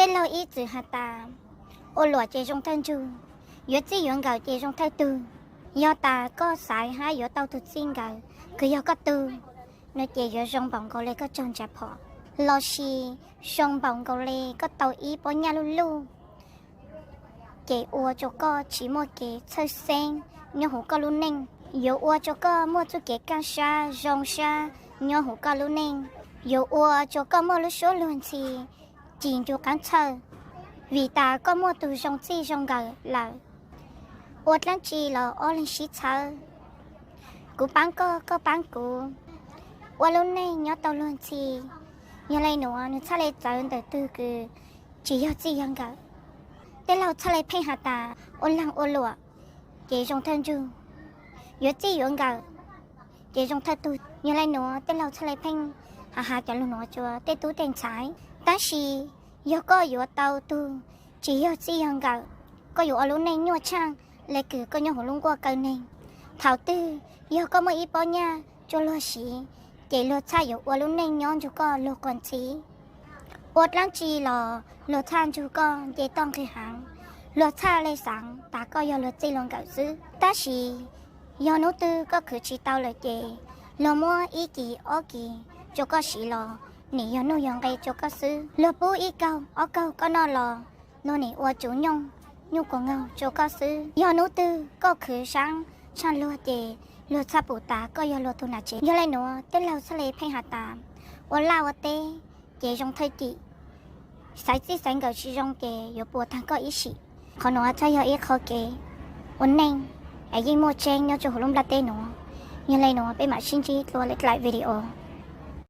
Tej laug ib txwm has tas, ua luam ces zoo thawj ntsug, yuav txij yuav nkawm ces zoo thawj tug. Yog tas koj xaiv hab yuav tau tug txij nkawm kws yog koj tug, no ces yuav zoo npaum nkaus le koj tsaug ntsa phom, lossis zoo npaum nkaus le koj tau ib pob nyaj luj luj, ces ua rua koj tsis muaj kev txhawj xeeb nyob huv koj lub neej, yuav ua rua koj muaj txuj kev kaaj sab zoo sab nyob huv koj lub neej, yuav ua rua koj muaj lub suab luag ntxhi cim ncu qaab txhawj, vim tas koj muaj tug zoo txij zoo nkawm lawm. Ua dlaab tsi los ob leeg sib txhawb, kuv paab koj, koj paab kuv, ua lub neej nyob tau luag ntxhi. Yog le nuav nwg txhaj le txawv ntawm tug kws tsis yog txij yog nkawm. Tej laug txhaj le pheej has tas, ua laag ua luam ces zoo thawj ntsug, yuav txij yuav nkawm ces zoo thawj tug. Yog le nuav tej laug txhaj le pheej has has cov lug nuav rua tej tub tej ntxhais. Tab sis yog koj yuav tau tug tsis yog txij yog nkawm, koj yuav ua lub neej nyuaj tshaaj le kws koj nyob huv lub nkuaj kaw neeg. Thaum twg yog koj muaj ib pob nyaj rua luag siv, ces luag txhaj yuav ua lub neej nyob ntsug koj luag quas ntxhi. Ua dlaab tsi los luag txhaj ntsug koj nce toj nqig haav, luag txhaj le xaav tas koj yog luag txij luag nkawm xwb. Tab sis yog nub twg koj khwv tsis tau lawm ces luag muab ib kis ob kis rua koj siv los nim yog nuj yog nqe rua koj xwb. Luag pub ib kaug ob kaug koj noj los luag nim ua tsuv nyooj, nyuj kuas ngaug rua koj xwb. Yog nub twg koj khwv saab tshaaj luag ces luag txhaj pum tas koj yog luag tug nam tsev. Yog le nuav tej laug txhaj le pheej has tas, ua laj ua teb ces zoo thawj cim, xaiv txij xaiv nkawm tsis zoo ces yuav puas taag koj ib sim. Qhov nuav txhaj yog ib qho kev ua neej es yeej muaj tseeb nyob rua huv lub nplaj teb nuav. Yog le nuav peb maam sib ntsib dlua lwm dlaim video.